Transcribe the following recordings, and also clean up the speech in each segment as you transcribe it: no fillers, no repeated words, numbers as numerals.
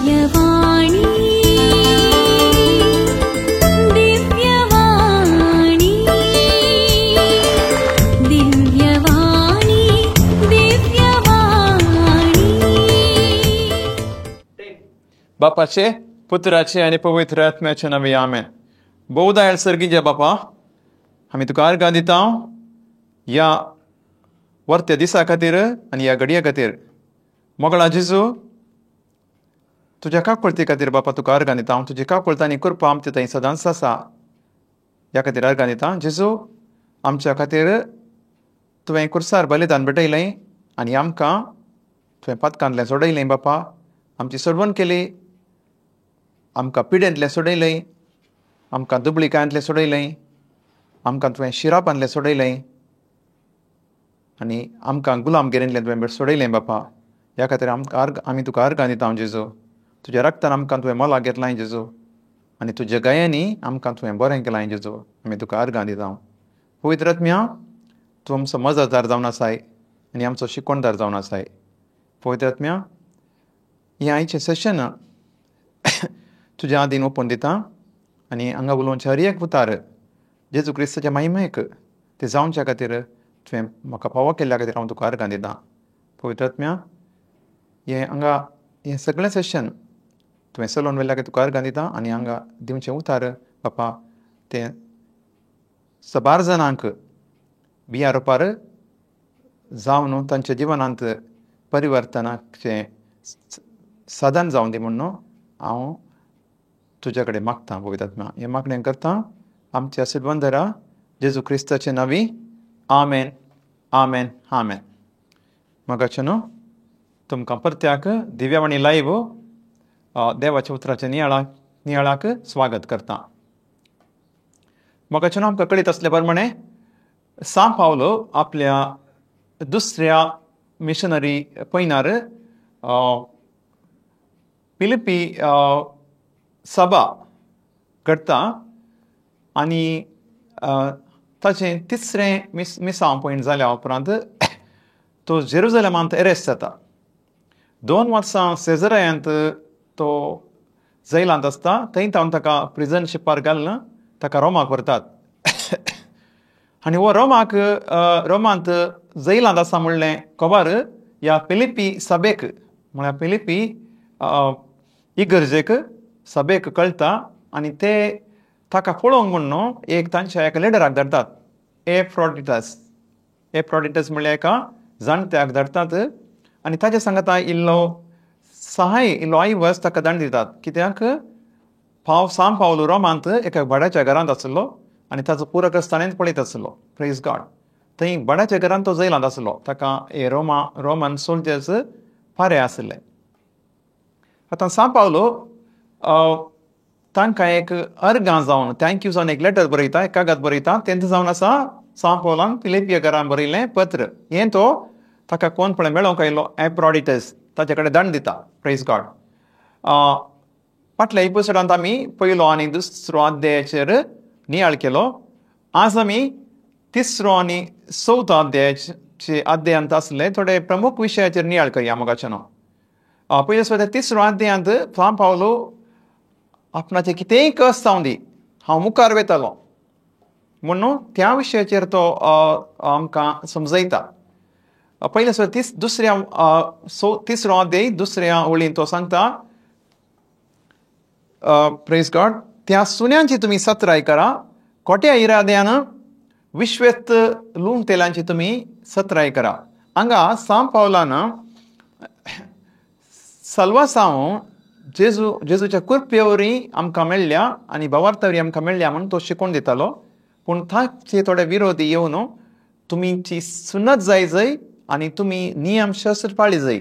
दिव्यवाणी दिव्यवाणी दिव्यवाणी दिव्यवाणी। बापाचे पुत्राचे आनी पवित्र आत्म्याचे नांवे आमेन। भोवदायल सर्गीच्या बापा, आमी तुका अर्गां दिता ह्या वर्त्या दिसा खातीर आनी ह्या घडये खातीर। मोगळा जेजू, तुज्या काकुळती खातीर बापा तुका अर्गां दिता। तुजी काकुळत आनी कृपा आमचे थंय सदांच आसा, ह्या खातीर अर्गां दिता। जेजू, आमच्या खातीर तुवें कुर्सार बलिदान भेटयलें आनी आमकां तुवें पातकांतलें सोडयलें बापा। आमची सोडवण केली, आमकां पिडेंतलें सोडयलें, आमकां दुबळीकांतलें सोडयलें, आमकां तुवें शिरापांतलें सोडयलें आनी आमकां गुलामगिरींतलें तुवें सोडयलें बापा। ह्या खातीर आमकां आमी तुका अर्गां दिता जेजू। तुज्या रक्तान आमकां तुवें मोला घेतलां जेजू आनी तुज्या गायांनी आमकां तुवें बरें केलां जेजू। आमी तुका अर्गां दिता। पवित्र आत्म्या, तूं आमचो मजतदार जावन आसाय आनी आमचो शिकवणदार जावन आसाय। पवित्र आत्म्या, हें आयचें सेशन तुज्या आदीन ओपून दिता आनी हांगा उलोवचें हर एक उतार जेजू क्रिस्ताच्या महिमेक तें जावच्या खातीर तुवें म्हाका फावो केल्ल्या खातीर हांव तुका अर्गां दिता। पवित्र आत्म्या, हें हांगा हें सगळें सेशन तुवें चलोवन व्हेल्ल्या खातीर तुका अर्गां दिता आनी हांगा दिवचें उतार बापा तें सबार जाणांक बिया रोपार जावन तांच्या जिवनांत परिवर्तनाचें साधन जावन दी म्हूण हांव तुज्या कडेन मागता। पवित्र आत्म्या, हें मागणें करता आमच्या सिद्वंदरा जेजू क्रिस्ताचे नांवी, आमेन आमेन आमेन। म्हाका न्हू तुमकां परत्याक दिव्यावाणी लायव्ह देवाच्या उतराच्या नियाळाक स्वागत करता। म्हाका न्हू आमकां कळीत आसले प्रमाणे सां पावलो आपल्या दुसऱ्या मिशनरी पयनार फिलिपी सभा घडटा आनी ताचें तिसरें मिसांव पॉयंट जाल्या उपरांत तो जेरुजलेमांत एरेस्ट जाता। 2 वर्सां सेजरायांत तो जैलांत आसता। थंय तावन ताका प्रिजन शिपार घालून ताका रोमाक व्हरतात आनी हो रोमाक रोमांत जैलांत आसा म्हणलें खबर ह्या फिलिपी सभेक म्हळ्यार फिलिपी इगर्जेक सभेक कळटा आनी ते ताका पळोवंक म्हूण न्हू एक तांच्या एका लिडराक धाडटात, एफ्रोडिटस। एफ्रोडिटस म्हणल्यार एका जाणट्याक धाडटात आनी ताच्या सांगता इल्लो सहाय इल्लो आयवस ताका दांड दितात। कित्याक सां पावलो रोमांत एका भाड्याच्या घरांत आसलो आनी ताचो पुरो क्रिस्ताणेंच पळयत आसलो। प्रेज गॉड। थंय भाड्याच्या घरांत तो जैलांत आसलो। ताका हे रोमन सोल्जर्स फारे आसले। आतां सां पावलो तांकां एक अर्गां जावन thank you जावन एक लेटर बरयता, एक कागद बरयता। तेंच जावन आसा सां पावलान फिलिपिया घरान बरयलें पत्र। हें तो ताका कोण पळय मेळोवंक आयलो एप्रोडिटस ताचे कडेन दंड दिता। प्रेज गॉड। फाटल्या एपिसोडांत आमी पयलो आनी दुसरो अध्यायाचेर नियाळ केलो। आज आमी तिसरो आनी चवथो अध्यायाचे अध्यायांत आसले थोडे प्रमुख विशयाचेर नियाळ करया मोगाचे न्हू। पयले सुवातेर तिसरो अध्यायांत सां पावलो आपणाचें कितेंय कस जावं दी, हांव मुखार वेतालो म्हूण त्या विशयाचेर तो आमकां समजयता। पयले सुवातेर दुसऱ्या तिसरो अध्याय दुसऱ्या ओळीन तो सांगता, प्रेज गॉड, त्या सुन्यांची तुमी सत्राय करा, खोट्या इराद्यान विश्वेत लूंग तेलांची तुमी सत्राय करा। हांगा सां पावलान सल्वासांव जेजूच्या कृपेवरी आमकां मेळ्ळ्या आनी भावार्थावरी आमकां मेळ्ळ्या म्हूण तो शिकोवन दितालो। पूण ताचे थोडे विरोधी येवन तुमीची सुनत जाय जाय आनी तुमी नियम शास्त्र पाळी जाय,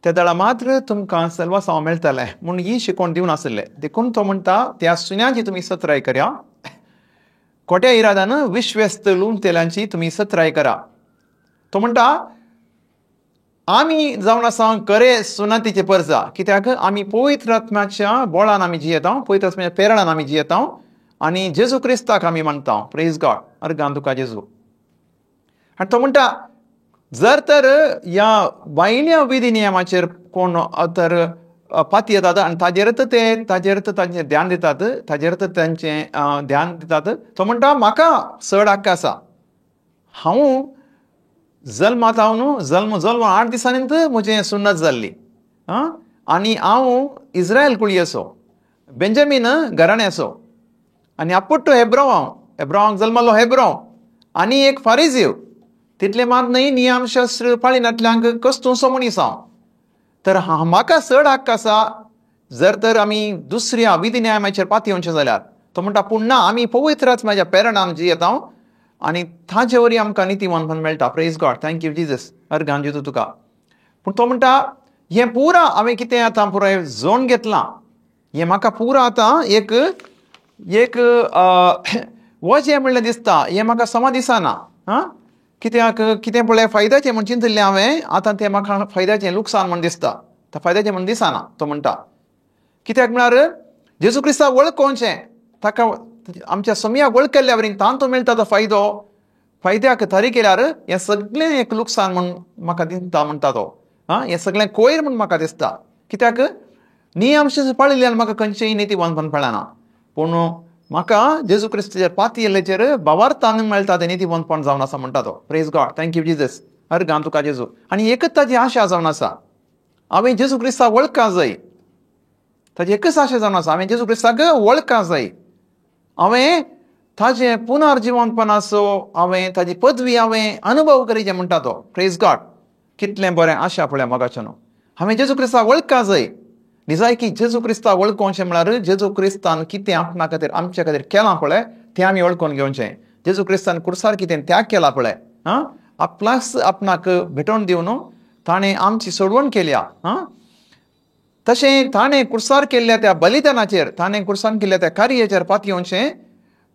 ते दळा मात्र तुमकां सल्वासांव मेळटलें म्हूण ही शिकोवन दिवन आसले। देखून तो म्हणटा त्या सुन्यांची तुमी सत्राय करा, खोट्या इरादान विश्वेस्त लूंग तेलांची तुमी सत्राय करा। तो म्हणटा आमी जावन आसा खरे सुनातीचे परजा, कित्याक आमी पवित्र आत्म्याच्या बोळान आमी जियेता, पवित्र आत्म्याच्या पेरणान आमी जियेता आनी जेजू क्रिस्ताक आमी मानता। प्रेज गॉड। अर्गां तुका जेजू। आनी तो म्हणटा जर तर ह्या भायल्या विधी नियमाचेर कोण तर पाती येतात आनी ताजेरच ते ताजेरच तांचें ध्यान दितात, ताजेरच तांचें ध्यान दितात. तो म्हणटा म्हाका चड हक्क आसा, हांव जल्मात हांव न्हू जल्म जल्म 8 दिसांनी म्हजें सुन्नत जाल्ली आं, आनी हांव इस्रायल कुळयेचो, बेंजामीन घराण्याचो, आनी आपुट्टो हेब्रांव, हांव हेब्रांवांक जल्मलो हेब्रांव, आनी एक फारीजीव, तितलें मात न्हय नियमशास्त्र पाळिनातल्यांक कस्तुंचो मनीस हांव. तर म्हाका चड हक्क आसा जर तर आमी दुसऱ्या विधी न्यायाचेर पातयेवचें जाल्यार. तो म्हणटा पूण ना, आमी पवित्र आत्म्याच्या प्रेरणान जियेता आनी ताजे वरी आमकां नितीमानपण मेळटा. Praise God, thank you Jesus, organ जेजू तुका. पूण तो म्हणटा हें पुरा हांवें कितें आतां पुराय जोण घेतलां, हें म्हाका पुरा आतां एक एक वजें म्हणलें दिसता, हें म्हाका समा दिसना. आं, कित्याक कितें पळय फायद्याचें म्हूण चिंतिल्लें हांवें, आतां तें म्हाका फायद्याचें लुकसाण म्हूण दिसता, तें फायद्याचें म्हूण दिसना. तो म्हणटा कित्याक म्हळ्यार जेजू क्रिस्ताक वळखोवचें, ताका आमच्या सोमयाक वळखल्ल्या वरी तांतूं मेळटा तो फायदो, फायद्याक थारी केल्यार हें सगळें एक लुकसाण म्हूण म्हाका दिसता म्हणटा तो. आं, हें सगळें कोयर म्हूण म्हाका दिसता, कित्याक नियमशें पाळिल्ल्यान म्हाका खंयचेय नितीवंतपण मेळना, पूण म्हाका जेजू क्रिस्ताचेर पातयेल्ल्याचेर भावार्थान मेळटा तें नितीवंतपण जावन आसा म्हणटा तो. Praise God, thank you Jesus, organ तुका जेजू. आनी एकच ताजी आशा जावन आसा, हांवें जेजू क्रिस्ताक वळखा जाय, ताजी एकच आशा जावन आसा, हांवें जेजू क्रिस्ताक वळखा जाय, हांवें ताजें पुनर्जिवंतपणाचो हांवें ताजी पदवी हांवें अनुभव करीचें म्हणटा तो. प्रेज गॉड, कितलें बरें आशा पळय मोगाच्यानो, हांवें जेजू क्रिस्ताक वळखा जाय. निजायकी जेजू क्रिस्ताक वळखोवचें म्हळ्यार जेजू क्रिस्तान कितें आपणा खातीर आमच्या खातीर केलां पळय तें आमी वळखून घेवचें. जेजू क्रिस्तान कुर्सार कितें त्याग केला पळय, आं, आपणाक आपणाक भेटोवन दिवन ताणें आमची सोडवण केल्या. आं, तशें ताणें कुर्सार केल्ल्या त्या बलिदानाचेर, ताणें कुर्सान केल्ल्या त्या कार्याचेर पातयेवचें.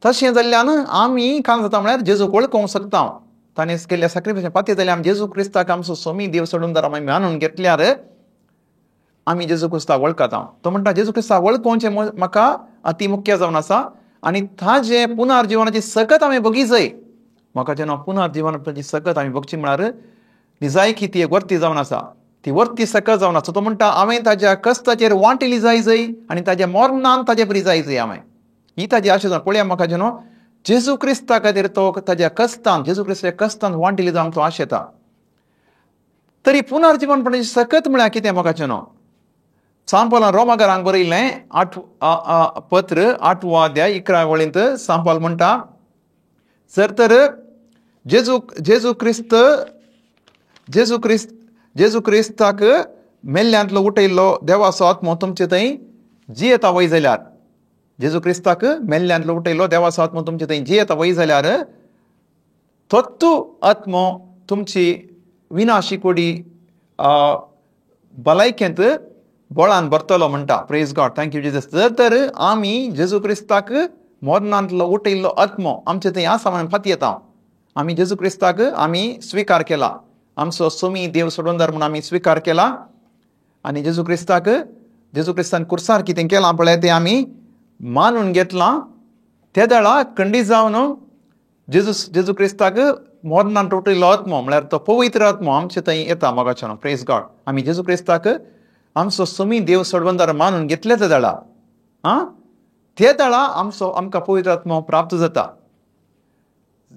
तशें जाल्ल्यान आमी कांय जाता म्हळ्यार जेजूक वळखोवंक शकता. ताणें केल्ल्या सॅक्रिफायस पातये जाल्यार आमी जेजू क्रिस्ताक आमचो सोमी देव सोडून जर आमी मानून घेतल्यार आमी जेजू क्रिस्ताक वळखता. तो म्हणटा जेजू क्रिस्ताक वळखोवचें म्हाका अति मुख्य जावन आसा आनी ताजें पुनर्जिवनाची सकत आमी बगी जाय. म्हाका जेन्ना पुनर्जिवनाची सकत आमी बगची म्हळ्यार निजायकी ती एक वर्ती जावन आसा, ती वर्ती सकत जावन आसा. तो म्हणटा हांवें ताज्या कश्टाचेर वांटिली जाय जाय आनी ताज्या मरणान ताजे बरी जाय जाय हांवें. ही ताजी आशा जावन पळया म्हाका जेन्ना जेजू क्रिस्ता खातीर तो ताज्या कश्टान, जेजू क्रिस्ताच्या कश्टान वांटिली जावंक तो आशेता. तरी पुनर्जिवनपणाची सकत म्हळ्यार कितें म्हाका जेन्ना सांपालान रोमागरांक बरयलें 8 पत्र 8वो अध्याय 11 वळींत सांपाल म्हणटा जर तर जेजू जेजू क्रिस्त जेजू क्रिस्त जेजू क्रिस्ताक मेल्ल्यांतलो उठयल्लो देवाचो आत्मो तुमचे थंय जियेता वय जाल्यार, जेजू क्रिस्ताक मेल्ल्यांतलो उठयल्लो देवाचो आत्मो तुमचे थंय जियेता वय जाल्यार तत्तू आत्मो तुमची विनाशी कुडी भलायकेंत बळान भरतलो म्हणटा. Praise God, thank you Jesus. जर तर आमी जेजू क्रिस्ताक मरणांतलो उठयल्लो आत्मो आमचे थंय आसा म्हणून पातयेता, आमी जेजू क्रिस्ताक आमी स्विकार केला, आमचो सोमी देव सोडूनदार म्हणून आमी स्विकार केला आनी जेजू क्रिस्ताक जेजू क्रिस्तान कुर्सार कितें केलां पळय तें आमी मानून घेतलां, ते दळा खंडीत जावन जेजू जेजू क्रिस्ताक मरणांत उठयल्लो आत्मो म्हळ्यार तो पवित्र आत्मो आमचे थंय येता मोगाच्यानो. प्रेज गॉड. आमी जेजू क्रिस्ताक आमचो सोमी देव सोडवंदार मानून घेतले ते दळा, आं, ते दळा आमचो आमकां पवित्र आत्मो प्राप्त जाता.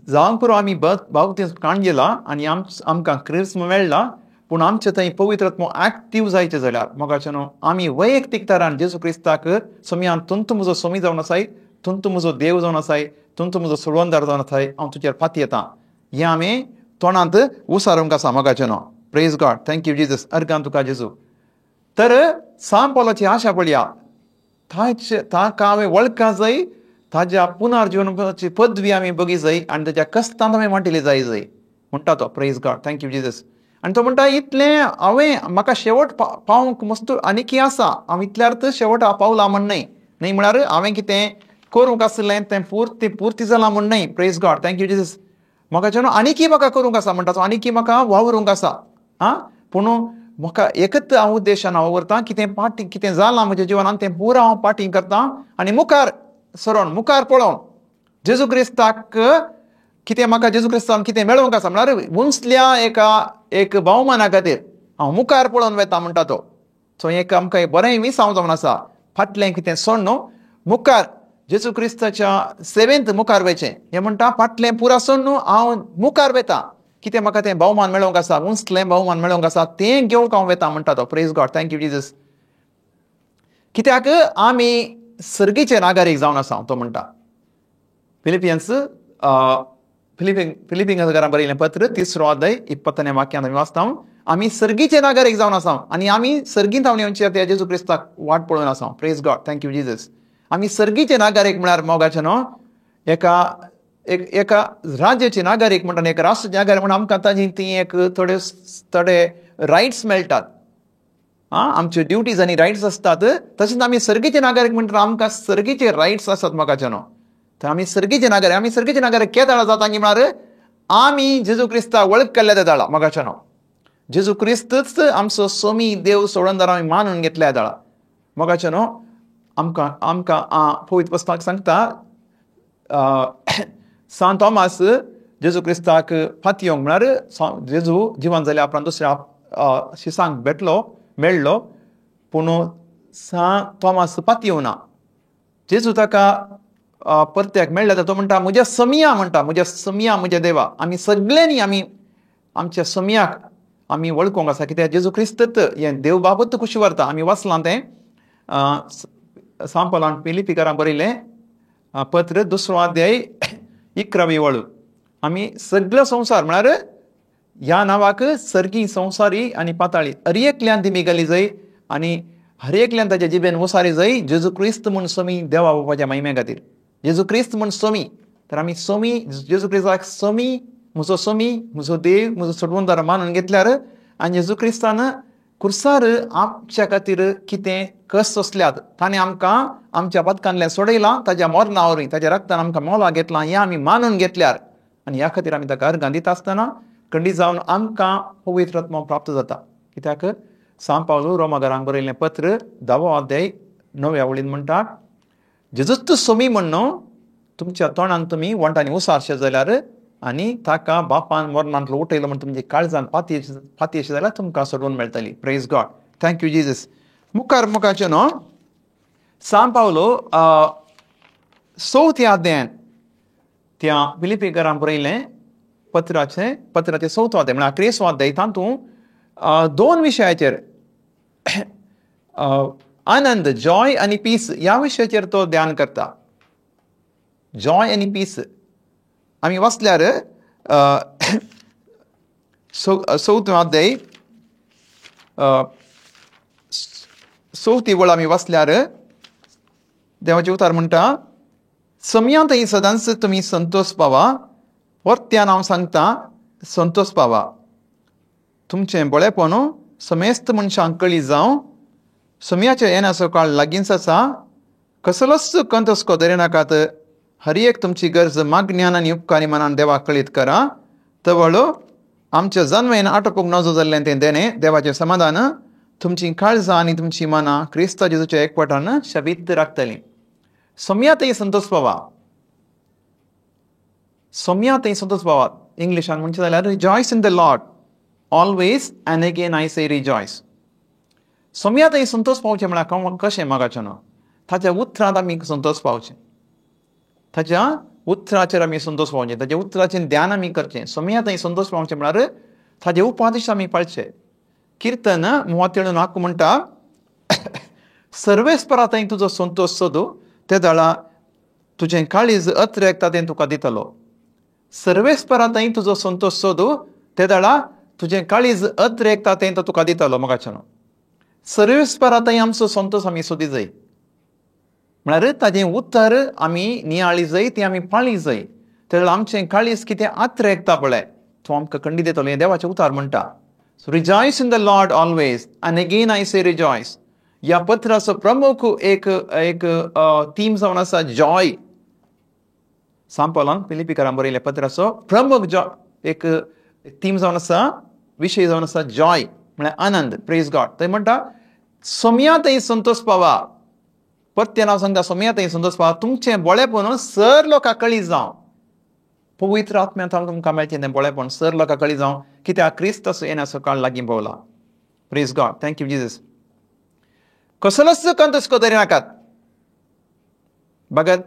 जावंक पुरो आमी बावतीस काण गेला आनी आमकां क्रिस्म मेळ्ळा, पूण आमचे थंय पवित्र आत्मो एक्टीव जायचें जाल्यार मोगाच्यानो आमी वैयक्तीक तरान जेजू क्रिस्ताक सोमयान तुंतू म्हजो सोमी जावन आसाय, तुंतू म्हजो देव जावन आसाय, तुंतू म्हजो सोडवंदार जावन आसाय, हांव तुजेर पातयेता, हें आमी तोंडांत उसारूंक आसा मोगाच्यानो. Praise God, thank you Jesus, organ तुका जेजू. तर सांपोलाची आशा पळया, ताका हांवें वळखा जाय, ताज्या पुनर्जिवनाची पदवी आमी बगी जाय आनी ताज्या कश्टांत आमी वांटिली जाय जाय म्हणटा तो. Praise God, thank you Jesus. आनी तो म्हणटा इतलें हांवें म्हाका शेवट पावंक मस्त आनीकी आसा, हांव इतल्यार तर शेवट पावला म्हण न्हय, न्हय म्हळ्यार हांवें कितें करूंक आसलें तें पुर्ती पुर्ती जालां म्हण न्हय. Praise God, thank you Jesus. म्हाका जेन्ना आनीकी म्हाका करूंक आसा म्हणटा तो, आनीकी म्हाका वावरूंक आसा. आं, पूण म्हाका एकच हांव उद्देशान हांव वावुरता, कितें पाटी कितें जालां म्हज्या जिवनान तें पुरा हांव पाटींग करता आनी मुखार सरोन मुखार पळोवन जेजू क्रिस्ताक कितें म्हाका जेजू क्रिस्तान कितें मेळोवंक आसा म्हळ्यार उंचल्या एका एक भोवमाना खातीर हांव मुखार पळोवन वता म्हणटा तो. सो एक आमकां बरें मिसांव जावन आसा, फाटलें कितें सोड न्हू मुखार जेजू क्रिस्ताच्या सेवेंत मुखार वयचें. हें म्हणटा फाटलें पुरा सोड न्हू हांव मुखार वेता, कितें म्हाका तें भोवमान मेळोवंक आसा, उंचलें भोवमान मेळोवंक आसा तें घेवंक हांव वेता म्हणटा तो. Praise God, thank you Jesus. कित्याक आमी सर्गीचे नागरीक जावन आसा तो म्हणटा. फिलिपियन्स फिलिपिंगां बरयलें पत्र 3 अध्याय 20 वाक्यांत आमी वाचता, आमी सर्गीचे नागरीक जावन आसा आनी आमी सर्गींत हांव येवचे त्या जेजू क्रिस्ताक वाट पळोवन आसा. Praise God, thank you Jesus. आमी सर्गीचे नागरीक म्हळ्यार मोगाचे न्हू एका एका राज्याचे नागरीक म्हणटा, एका राष्ट्राचे नागरीक म्हणून आमकां ताजी ती एक थोडे थोडे रायट्स मेळटात, आं आमच्यो ड्युटीज आनी रायट्स आसतात. तशेंच आमी सर्गीचे नागरीक म्हणटा आमकां सर्गीचे रायट्स आसात मोगाचे न्हू. तर आमी सर्गीचे नागरीक, आमी सर्गीचे नागरीक केदाळा जाता म्हळ्यार आमी जेजू क्रिस्ताक वळख केल्ल्या तेदाळा मोगाचे न्हू. जेजू क्रिस्तच आमचो सोमी देव सोडणदार आमी मानून घेतल्या दाळा मोगाचे न्हू. आमकां आमकां पवित्र पुस्तक सांगता सांत थॉमास जेजू क्रिस्ताक फातयोंक म्हळ्यार जेजू जिवन जाल्या उपरांत दुसऱ्या शिसांक भेटलो मेळ्ळो, पूण सांत थॉमास पातयेवना. जेजू ताका परत्याक मेळ्ळा तो म्हणटा म्हज्या समिया म्हणटा, म्हज्या समिया म्हज्या देवा. आमी सगळ्यांनी आमी आमच्या समियाक आमी वळखूंक आसा, कित्याक जेजू क्रिस्तच हें देव बाबत खुशी व्हरता. आमी वाचलां तें सांपलान फिलिपीकारां बरयलें पत्र 2 अध्याय 11 वळ. आमी सगळो संवसार म्हळ्यार ह्या नांवाक सर्गी संवसारी आनी पाताळी हर एकल्यान ती गली जाय आनी हर एकल्यान ताच्या जिबेन वसारी जाय जेजू क्रिस्त म्हूण सोमी देवा बापाच्या महिमे खातीर. जेजू क्रिस्त म्हूण सोमी, तर आमी सोमी जेजू क्रिस्ताक सोमी म्हजो सोमी म्हजो देव म्हजो सोडवणदार मानून घेतल्यार आनी जेजू क्रिस्तान कुर्सार आमच्या खातीर कितें कस सोंसल्यात, ताणें आमकां आमच्या पदकांतल्यान सोडयलां, ताज्या मरणा वरवीं ताज्या रक्तान आमकां मोला घेतलां हें आमी मानून घेतल्यार आनी ह्या खातीर आमी ताका अर्गां दिता आसतना खंडीत जावन आमकां पवित्र आत्मो प्राप्त जाता. कित्याक सांत पावलू रोमागारांक बरयल्लें पत्र 10 अध्याय 9 वळीन म्हणटा जेजूच सोमी म्हण तुमच्या तोंडान तुमी वंटांनी उसारशे जाल्यार आनी ताका बापान मरणांतलो उठयलो म्हण तुमच्या काळजान पातयेशे जाल्यार तुमकां सोडून मेळटली. Praise God, thank you Jesus. मुखार मुखाचें न्हू सांत पावलो 4 अध्यायान त्या फिलिपीकारांक बरयलें पत्राचें 4 अध्याय म्हळ्यार 11 अध्याय तातूंत 2 विशयाचेर आनंद जॉय आनी पीस ह्या विशयाचेर तो ध्यान करता. जॉय आनी पीस आमी वाचल्यार 4 अध्याय 4 वळ आमी वाचल्यार देवाचें उतार म्हणटा सम्यांत सदांच तुमी संतोष पावा, परत्यान हांव सांगता संतोष पावा, तुमचें बळेपण समेस्त मनशांक कळी जावं, सम्याचें येण्याचो काळ लागींच आसा, कसलोच कंतस्को धरिनाकात, हर एक तुमची गरज मागण्यान आनी उपकारी मनान देवाक कळीत करा, तवळ आमच्या जनवेन आटोपूंक नजो जाल्लें तें देणें देवाचें समाधान तुमची काळजां आनी तुमची मनां क्रिस्ता जेजूच्या एकवटान शबीत राखतलीं. सम्यातय संतोष पावा, सम्यातय संतोष पावा. इंग्लिशान म्हणचें जाल्यार rejoice in the Lord always and again I say rejoice. सम्यातय Santosh पावचें म्हळ्यार कशें मोगाचें न्हू ताच्या उतरांत आमी संतोष पावचें, ताच्या उतराचेर आमी संतोष पावचें, ताच्या उतराचें ध्यान आमी करचें. सम्यातय संतोष पावचें म्हळ्यार ताजे उपादेश आमी पाळचे. किर्तन 34 म्हणटा सर्वेस्परांतय तुजो संतोष सोदू ते दळा तुजें काळीज अत्रेकता तें तुका दितलो. सर्वेस्परांतय तुजो संतोष सोदू ते दळा तुजें काळीज अत्रेकता तें तो तुका दितलो. मोगाचें न्हू सर्वेस्परांतय आमचो संतोष आमी सोदी जाय म्हळ्यार ताजें उतर आमी नियाळी जाय, ती आमी पाळी जाय. ते वेळार आमचें काळीज कितें आत्रेकता पळय तो आमकां खंडी दितलो हें देवाचें उतार म्हणटा. So rejoice in the Lord always and again I say rejoice. ह्या पत्राचो प्रमुख एक एक थीम जावन आसा जॉय. सांत पावलान फिलिपीकारांक बरयल्ल्या पत्राचो प्रमुख एक थीम जावन आसा, विशय जावन आसा जॉय म्हळ्यार आनंद. Praise God. थंय म्हणटा सोम्यांतय संतोष पावा, परतें हांव सांगता सोम्यांतय संतोष पावा, तुमचें बळेपण सर लोकां कळी जावं, पवित्र आत्म्यांत तुमकां मेळचें तें बळेपण सर लोकां कळी जावं, कित्याक क्रिस्त असो येण्याचो काळ लागीं पावला. Praise God, thank you Jesus. कसलोच खंत हुस्को धरी नाकात, बगत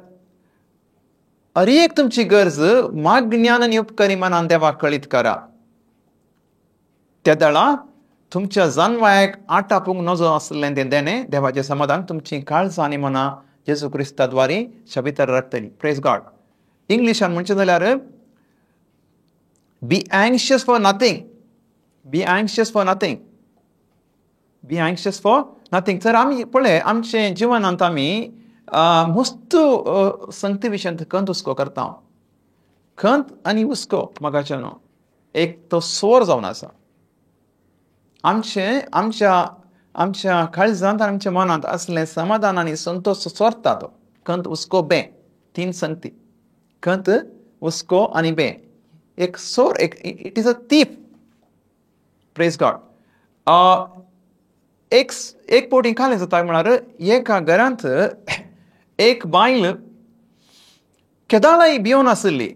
अरे एक तुमची गरज मागण्यान आनी उपकरी मनान देवाक कळीत करा. त्या दळा तुमच्या जानवायक आटापूंक नजो आसलें तें देणें देवाचें समाधान तुमची काळजां आनी मनां जेजू क्रिस्ता द्वारे शबितर राखतली. Praise God. इंग्लिशान म्हणचें जाल्यार be anxious for nothing, be anxious for nothing, be anxious for nothing. तर आमी पळय आमचे जिवनांत आमी मस्त संगती विशयांत खंत हुस्को करता. खंत आनी हुस्को मगाचे न्हू एक तो सोर जावन आसा आमचे आमच्या आमच्या काळजांत आनी आमच्या मनांत आसलें समाधान आनी संतोश सोरता तो खंत हुस्को बे. तीन संगती, खंत हुस्को आनी बे, एक सोर, एक it is a thief. Praise God. एक एक पवटी कालें जाता म्हळ्यार एका घरांत एक बायल केदाळाय भिवन आशिल्ली.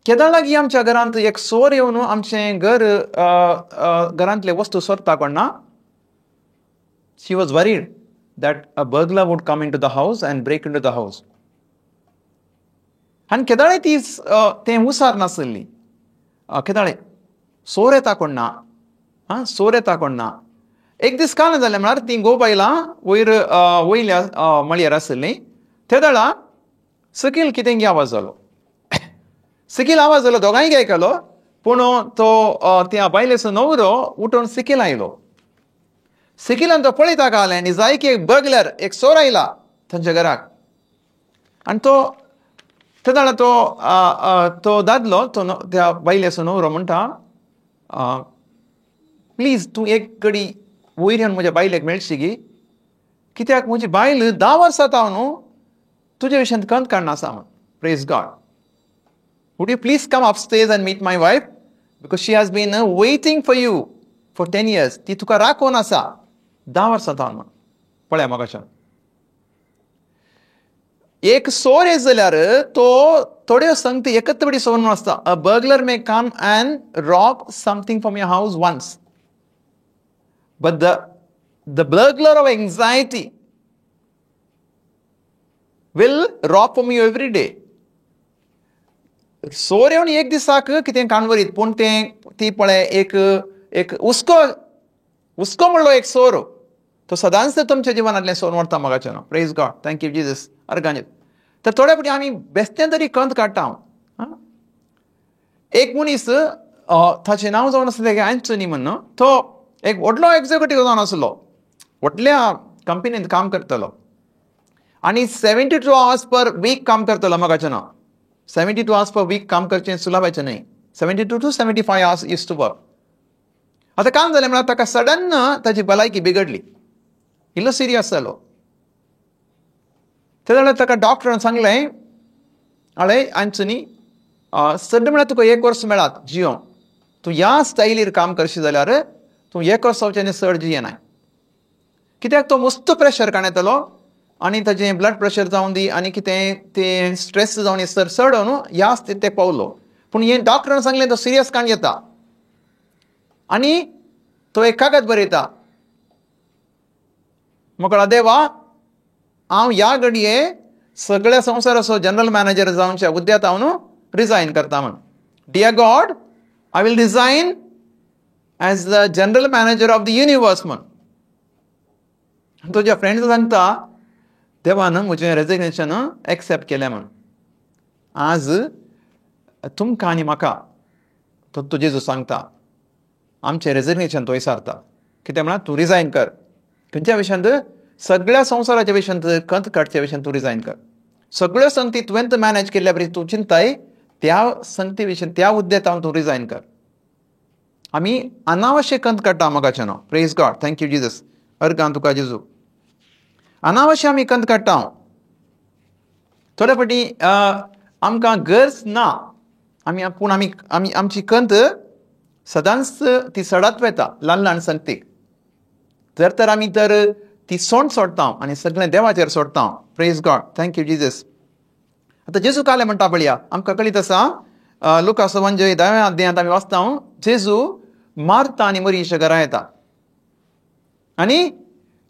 केदाळ लागीं आमच्या घरांत एक सोर येवन आमचें घर घरांतले वस्तू सोरता कोण ना. She was worried that a burglar would come into the house and break into the house. आनी केदाळे ती तें हुसार नाशिल्ली. केदाळे सोर येता कोण ना, आं सोर येता कोण ना. एक दीस काल जालें म्हळ्यार ती गो बायलां वयर वयल्या मळयेर आशिल्लीं. ते दळा सकयल कितें आवाज जालो, सकयल आवाज जालो, दोगांय आयकलो. पूण तो त्या बायलेचो न्हवरो उठून सकयल आयलो. सकयल्यान तो पळयता कालें आनी जाय की एक बर्गलर, एक सोर आयला तांच्या घराक. आनी तो ते जाणा तो तो दादलो तो त्या बायलेचो न्हवरो म्हणटा, प्लीज तूं एक घडी वयर येवन म्हज्या बायलेक मेळशी गी, कित्याक म्हजी बायल 10 वर्सां जाता न्हू तुज्या विशयांत खंत काडना आसा म्हण. Praise God. Would you please come upstairs and meet my wife, because she has been waiting for you for 10 years. ती तुका राखून आसा 10 वर्सां जावन म्हण. पळया म्हाका एक सोर येत जाल्यार तो थोड्यो संगती एकत्र बडी सोर म्हणून आसता. A burglar may come and rob something from your house once, but the burglar of anxiety will rob from you every day. सोर येवन एक दिसाक कितें काणवरीत, पूण तें ती पळय एक एक हुस्को हुस्को म्हणलो एक सोर, तो सदांच तुमच्या जिवनांतलें सोर व्हरता म्हाका न्हू. Praise God. Thank you Jesus. अर्गांजेल. तर थोड्या फावटी आमी बेस्तें तरी खंत काडटा. एक मनीस ताचें नांव जावन आसलें एन्थनी म्हण, तो एक व्हडलो एक्झिक्युटीव जावन आसलो, व्हडल्या कंपनींत काम करतालो आनी 72 आवर्स पर वीक काम करतालो. म्हाका न्हू 72 आवर्स पर वीक काम करचें सुलभाचें न्हय. 72 to 75 hours use to work. आतां काम जालें म्हळ्यार ताका सडन ताची भलायकी बिगडली, इल्लो सिरियस जालो. ते जाल्यार ताका डॉक्टरान सांगलें, आळे एन्थनी सद्या म्हळ्यार तुका 1 वर्स मेळात जियो, तूं ह्या स्टायलीर काम करशी जाल्यार तूं 1 वर्स जावचें आनी चड जियेनाय. कित्याक तो मस्त प्रेशर काण येतलो आनी ताजें ब्लड प्रेशर जावन दी आनी कितें तें स्ट्रेस जावन सर चड न्हू ह्या स्थितीक पावलो. पूण हें डॉक्टरान सांगलें तो सिरियस काण येता आनी तो एक कागद बरयता, मोकळा देवा हांव ह्या घडये सगळ्या संवसाराचो जनरल मॅनेजर जावच्या हुद्द्यात हांव न्हू रिजायन करता म्हण. Dear God, I will resign as the general manager of the universe म्हण. तुज्या फ्रेंड्स सांगता देवान म्हजें रेजिग्नेशन एक्सेप्ट केलें म्हण. आज तुमकां आनी म्हाका तो जेजू सांगता आमचें रेजिग्नेशन तो विसारता. कितें म्हळ्यार तूं रिजायन कर खंयच्या विशयांत, सगळ्या संवसाराच्या विशयांत खंत काडच्या विशयांत तूं रिजायन कर. सगळ्यो संगती तुवें मॅनेज केल्ल्या बरी तूं चिंताय त्या संगती विशयांत त्या हुद्द्यात तूं रिजायन कर. आमी अनावश्यक खंत काडटा म्हाका न्हू. Praise God. Thank you Jesus. अर्गां तुका जेजू. अनावश्य आमी खंत काडटा. थोडे फावटी आमकां गरज ना आमी, पूण आमी आमी आमची खंत सदांच ती सडात वता ल्हान ल्हान संगतीक. जर तर आमी तर ती सोंड सोडटा आनी सगळें देवाचेर सोडटा. Praise God. Thank you Jesus. आतां जेजू कालें म्हणटा पळया आमकां कळीत आसा, लुकास म्हणजे 10व्या अध्यायांत आमी वाचता जेजू मार्ता आनी मरीच्या घरा येता आनी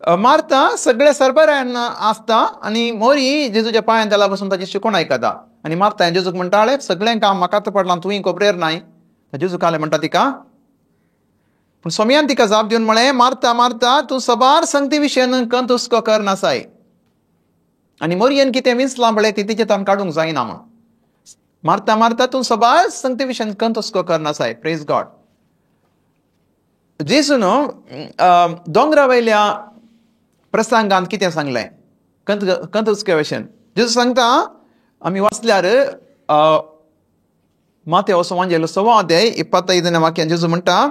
मार्ता सगळे सरबरायान आसता आनी मोरी जेजूच्या पांयान त्याला बसून ताची शिकोण आयकता. आनी मार्ता जेजूक म्हणटाले सगळें काम म्हाका पडलां, तुवें कोपरेर नाय. जेजू काले म्हणटा तिका, पूण सोमयान तिका जाप दिवन म्हळें, मार्ता मार्ता तूं सबार संगती विशयान कंत हुस्को कर नासाय आनी मोरयेन कितें विंचलां पळय ती तिचें ताण काडूंक जायना म्हण. मार्ता मार्ता तूं सबार संगती विशयान कंत हुस्को कर नासाय. Praise God. जेजून दोंगरा वयल्या प्रसंगांत कितें सांगलें कंत कंत हुस्क्या विशयान? जेजू सांगता, आमी वाचल्यार माते वसो सवा अध्याय 25 वाक्यान जेजू म्हणटा,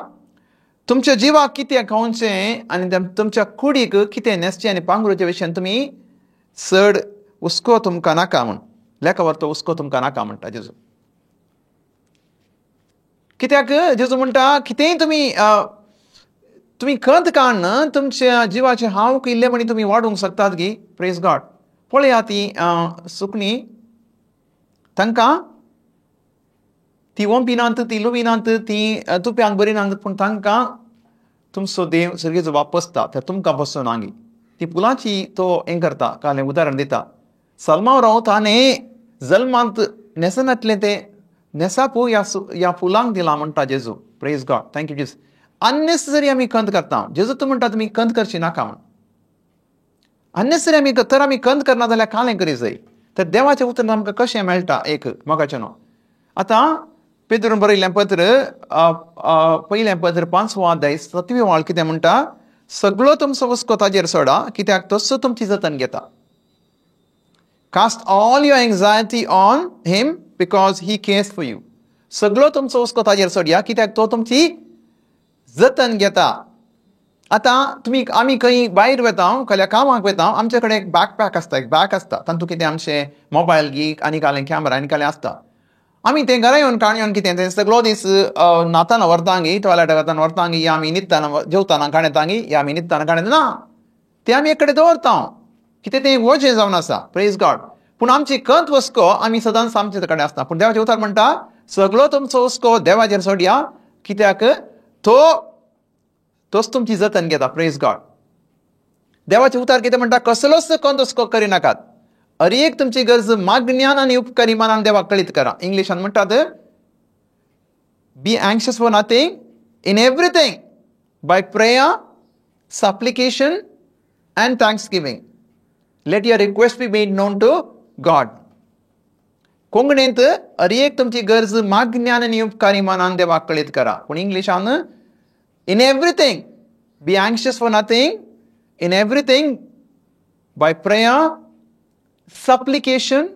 तुमच्या जिवाक कितें खावचें आनी तुमच्या कुडीक कितें न्हेसचें आनी पांगरुच्या विशयान तुमी चड हुस्को तुमकां नाका म्हण. लेखावर तो हुस्को तुमकां नाका म्हणटा जेजू. कित्याक जेजू म्हणटा कितेंय तुमी तुमी खंत काडून तुमच्या जिवाचे हांव इल्ले म्हणी तुमी वाडूंक शकतात गी. Praise God. पळया ती सुकणी, तांकां ती ओंपिनात, ती लुविनात, ती तुप्यांक बरी नात, पूण तांकां तुमचो देव सर्गेचो बाप पोसता, तर तुमकां पोसचो ना गी. ती फुलांची तो हें करता, कालें उदाहरण दिता. सलमाव ताणें जल्मांत न्हेसनातलें तें न्हेसापू ह्या फुलांक दिलां म्हणटा जेजू. Praise God. Thank you Jesus. Unnecessary आमी खंत करता. जेजू तूं म्हणटा तुमी खंत करची नाका म्हण. अननेसेसरी आमी तर आमी खंत करना जाल्यार कालें करी जाय. तर देवाचें उतर आमकां कशें मेळटा एक मोगाचें न्हू. आतां पेद्रून बरयल्लें पत्र पयलें पत्र 5 अध्याय 7 वाळ कितें म्हणटा, सगळो तुमचो हुस्को ताजेर सोडा कित्याक तसो तुमची जतन घेता. Cast all your anxiety on him because he cares for you. सगळो तुमचो हुस्को ताजेर सोडया कित्याक तो तुमची जतन घेता. आतां तुमी आमी खंय भायर वता, खंयच्या कामाक वता, आमचे कडेन एक बॅकपॅक आसता, एक बॅग आसता, तातूंत कितें आमचें मोबायल गी आनी कालें कॅमेरा आनी कालें आसता. आमी तें घरा येवन काण येवन कितें तें सगळो दीस न्हाताना व्हरतांगी, टॉयलेट वताना व्हरतांगी, या आमी न्हिदताना जेवताना काणयतांगी, या आमी न्हिदताना काणयता ना, तें आमी एक कडेन दवरता कितें तें वजें जावन आसा. Praise God. पूण आमची खंत हुस्को आमी सदांच आमचे कडेन आसता. पूण देवाचें उतर म्हणटा सगळो तुमचो हुस्को देवाचेर सोडया कित्याक तो तोच तुमची जतन घेता. Praise God. देवाचें उतर कितें म्हणटा, कसलोच खंत हुस्को करिनाकात, हर एक तुमची गरज मागण्यान आनी उपकारी मनान देवाक कळीत करा. इंग्लिशान म्हणटात be anxious for nothing, in everything by prayer, supplication and thanksgiving let your request be made known to God. कोंकणींत हर एक तुमची गरज मागण्यान आनी उपकारी मनान देवाक कळीत करा. पूण इंग्लिशान in everything be anxious for nothing, in everything by prayer, supplication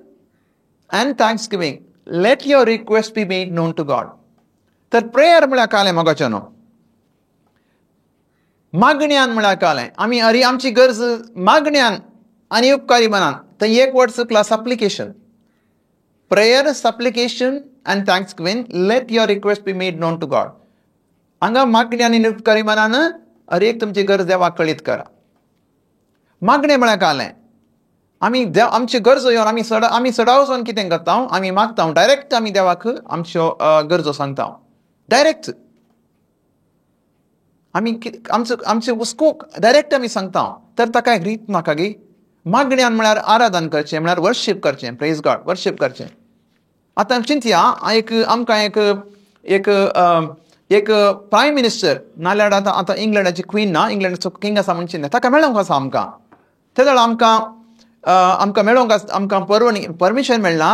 and thanksgiving let your request be made known to God. तर प्रेयर म्हळ्यार कालें मोगाचें न्हू, मागण्यान म्हळ्यार कालें आमी अरे आमची गरज मागण्यान आनी उपकारी मनान. थंय एक वर्ड चुकला, supplication. Prayer, supplication and thanksgiving let your request be made known to God. हांगा मागण्यान आनी उपकारी मनान अरे एक तुमची गरज देवाक कळीत करा. मागणें म्हळ्यार कालें आमी देव आमची गरजो येवन आमी सडा वचून कितें करता, आमी मागता डायरेक्ट, आमी देवाक आमच्यो गरजो सांगता डायरेक्ट, आमी आमचो आमचे हुस्को डायरेक्ट आमी सांगता. तर ताका एक रीत नाका गी. मागण्यान म्हळ्यार आराधन करचें, म्हळ्यार वर्शीप करचें. प्रेज गॉड. वर्शीप करचें. आतां चिंतया एक आमकां एक एक एक प्रायम मिनिस्टर नाल्यार आतां आतां इंग्लंडाची क्वीन ना, इंग्लंडाचो किंग आसा म्हण चिंतया, ताका मेळोंक आसा आमकां. ते जाल्यार आमकां आमकां मेळोंक आमकां परवणी परमिशन मेळना,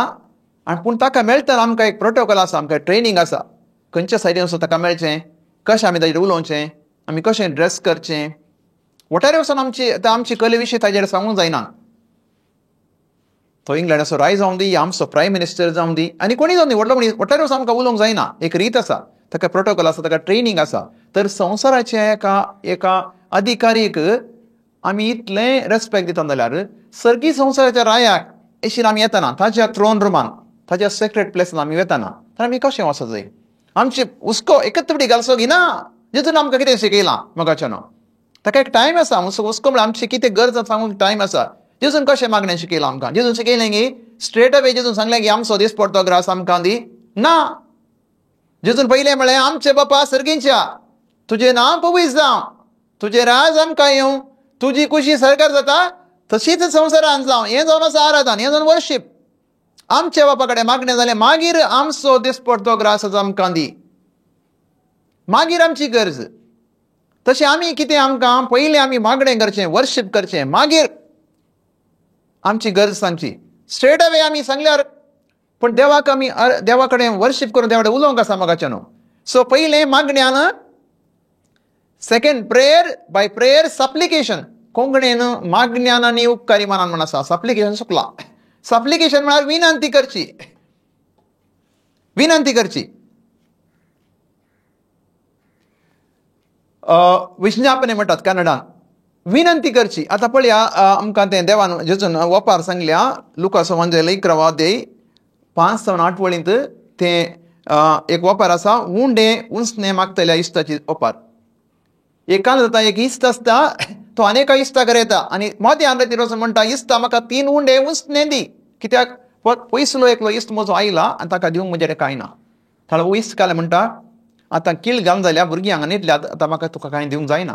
आनी पूण ताका मेळटा आमकां एक प्रोटोकॉल आसा, आमकां ट्रेनींग आसा, खंयच्या सायडीन वचून ताका मेळचें, कशें आमी ताजेर उलोवचें, आमी कशें ड्रेस करचें, वठारे वचून आमची आतां आमची कले विशीं ताजेर सांगूंक जायना. तो इंग्लंडाचो राय जावं दी, आमचो प्रायम मिनिस्टर जावं दी, आनी कोणी जावं दी, व्हडलो मनीस वठारे वचून आमकां उलोवंक जायना. एक रीत आसा, ताका प्रोटोकॉल आसा, ताका ट्रेनींग आसा. तर संवसाराच्या एका एका अधिकारीक आमी इतलें रेस्पेक्ट दिता जाल्यार सर्गी संवसाराच्या रायाक एशीन आमी येताना ताज्या थ्रोन रुमान, ताज्या सेक्रेट प्लेसान आमी वेताना, तर आमी कशें वचत जाय? आमचे हुस्को एकत्र घालचो की ना, जितून आमकां कितें शिकयलां मोगाचें न्हू. ताका एक टायम आसा, हुस्को म्हळ्यार आमची कितें गरज सांगूंक टायम आसा. जेजून कशें मागणें शिकयलां आमकां? जेजून शिकयलें की स्ट्रेट अवे जेजून सांगलें की आमचो दीस पडतो ग्रास आमकां दी ना. जेजून पयलें म्हळें आमचे बापा सर्गींच्या तुजें नांव पवित्र जावं, तुजें राज आमकां येवं, तुजी खुशी सरकार जाता तशीच संवसारान जावं. हें जावन आसा आराधन, हें जावन वर्शीप. आमच्या बापा कडेन मागणें जालें मागीर आमचो दिसपडतो ग्रास आमकां दी, मागीर आमची गरज. तशें आमी कितें आमकां पयलीं आमी मागणें करचें, वर्शीप करचें, मागीर आमची गरज सांगची. स्ट्रेट अवे आमी सांगल्यार पूण देवाक आमी देवा कडेन वर्शीप करून देवा कडेन उलोवंक आसा मोगाचें न्हू. सो पयलें मागण्यान, second prayer, by prayer supplication. कोंकणीन मागण्यान आनी उपकारी मनान म्हण आसा, सप्लिकेशन चुकलां. सप्लिकेशन म्हळ्यार विनंती करची, विनंती करची. विज्ञापने म्हणटात कन्नडान, विनंती करची. आतां पळया आमकां तें देवान जेजून वपार सांगल्या लुकास वंजेल 11 अध्याय 5 सावन 8 वळींत तें एक वपार आसा, उंडे उंचणे मागतल्या इश्टाची वपार. एक काल जाता, एक इश्ट आसता तो अनेका इश्टा येता आनी मदें आमरे वचून म्हणटा, इश्टा म्हाका 3 उंडे उंचणे दी, कित्याक पयसलो एकलो इश्ट म्हजो आयला आनी ताका दिवंक म्हजें कांय ना. ताळो इश्ट काल म्हणटा, आतां किल घालून जाल्या भुरगीं हांगा न्हिदल्यात, आतां म्हाका तुका कांय दिवंक जायना.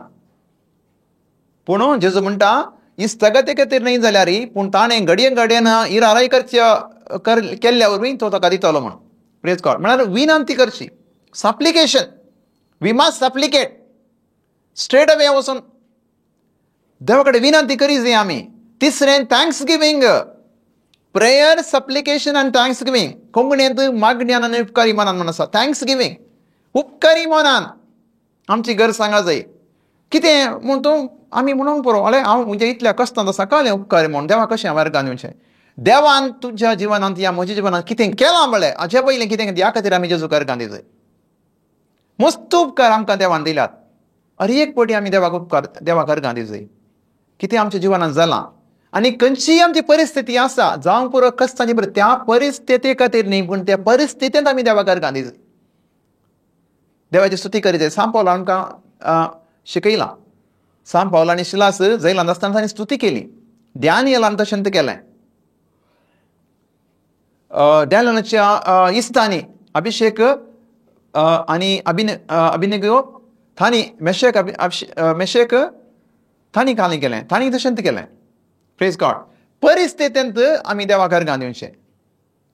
पूण जेजू म्हणटा इश्टागते खातीर न्हय जाल्यार पूण ताणें घडये घडयेन इराराय करच्या केल्ल्या वरवीं तो ताका दितलो म्हण. प्रेज गॉड. म्हळ्यार विनंती करची, supplication. We must supplicate straight away वचून देवा कडेन विनंती करी जाय आमी. तिसरें thanks giving, prayer, supplication आनी thanks giving. कोंकणींत मागण्यान आनी उपकारी मनान म्हण आसा. Thanks giving, उपकारी मनान आमची गरज सांगा जाय. कितें म्हूण तूं आमी म्हणूंक पुरो, अरे हांव म्हज्या इतल्या कश्टांत आसा कळ्ळें उपकारी म्हूण देवा कशें हांवें अर्गां दिवचें. देवान तुज्या जिवनांत या म्हज्या जिवनांत कितें केलां म्हळें हाचे पयलीं कितें, ह्या खातीर आमी जेजूक अर्गां दिवचे. मस्त उपकार आमकां देवान दिल्यात, अरे एक पटी आमी देवाक उपकार, देवाक अर्गां दिवचे. कितें आमच्या जिवनांत जालां आनी खंयचीय आमची परिस्थिती आसा जावंक पुरो कश्टांची, बरें त्या परिस्थिती खातीर न्ही पूण त्या परिस्थितींत आमी देवाक अर्गां दिवचे, देवाची स्तुती करी जाय. सांत पावलान आमकां शिकयलां, सांत पावल आनी शिलास जैलांत आसतना तांणी स्तुती केली, दानियेलान तशें केलें. दानियेलाच्या इश्टांनी अभिषेक आनी अभिनेगो तांणी मेशेक मेशेक तांणी काली केलें, तांणी तशें केलें. Praise God. परिस्थितींत आमी देवाक अर्गां दिवचें,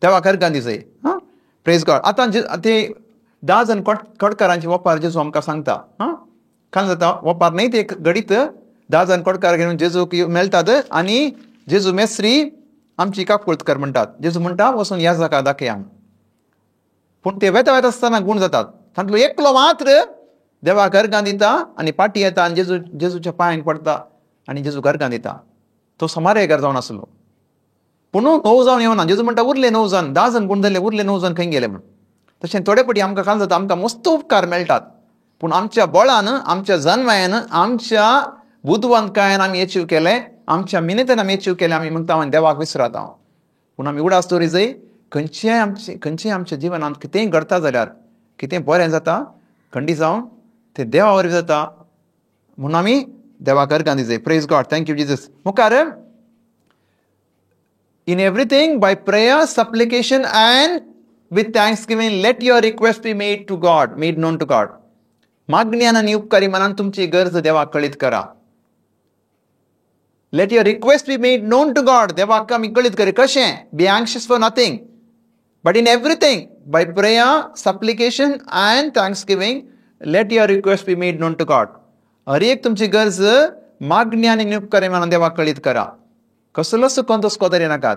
देवाक अर्गां दिवचें. हां, प्रेज गॉड. आतां ते 10 जाण कोटकारांची वपार जेजू आमकां सांगता. हां, काल जाता वपार न्हय ते एक घडीत 10 जाण कोटकार घेवन जेजूक मेळटात आनी जेजू मेस्त्री आमची काकुळट कर म्हणटात. जेजू म्हणटा वचून ह्या जाका दाखया. पूण ते वेता वेता आसतना गूण जातात. तांतलो एकलो मात्र देवाक अर्गां दिता आनी पाटी येता आनी जेजू जेजूच्या पांयांक पडटा आनी जेजूक अर्गां दिता. तो समारेकार जावन आसलो पूण 9 जावन येवना. जेजू म्हणटा उरले 9 जाण, 10 जाण गूण जाल्ले, उरले 9 जाण खंय गेले म्हण. तशें थोडे पटी आमकां काल जाता, आमकां मस्त उपकार मेळटात पूण आमच्या बळान, आमच्या जनमायान, आमच्या बुदवंतकायान आमी एचीव केलें, आमच्या मिनतेन आमी एचीव केलें, आमी म्हणटा आनी देवाक विसरात. पूण आमी उडास दवरी जाय खंयचेय आमचे खंयचेय आमच्या जिवनांत कितेंय घडता जाल्यार, कितें बरें जाता खंडी जावन तें देवा वरवीं जाता म्हणून आमी देवाक अर्गां दिवचे. Praise God. Thank you Jesus. मुखार in everything by prayer, supplication and with thanksgiving let your request be made to God, made known to God. मागण्यान आनी उपकारी मनान तुमची गरज देवाक कळीत करा. Let your request be made known to God. देवाक आमी कळीत करी कशें? Be anxious for nothing but in everything by prayer, supplication and thanksgiving let your request be made known to God. हर एक तुमची गरज मागणी आनी उपकारी मनान देवाक कळीत करा. कसलोच कोणतोच कोदरी नाकात.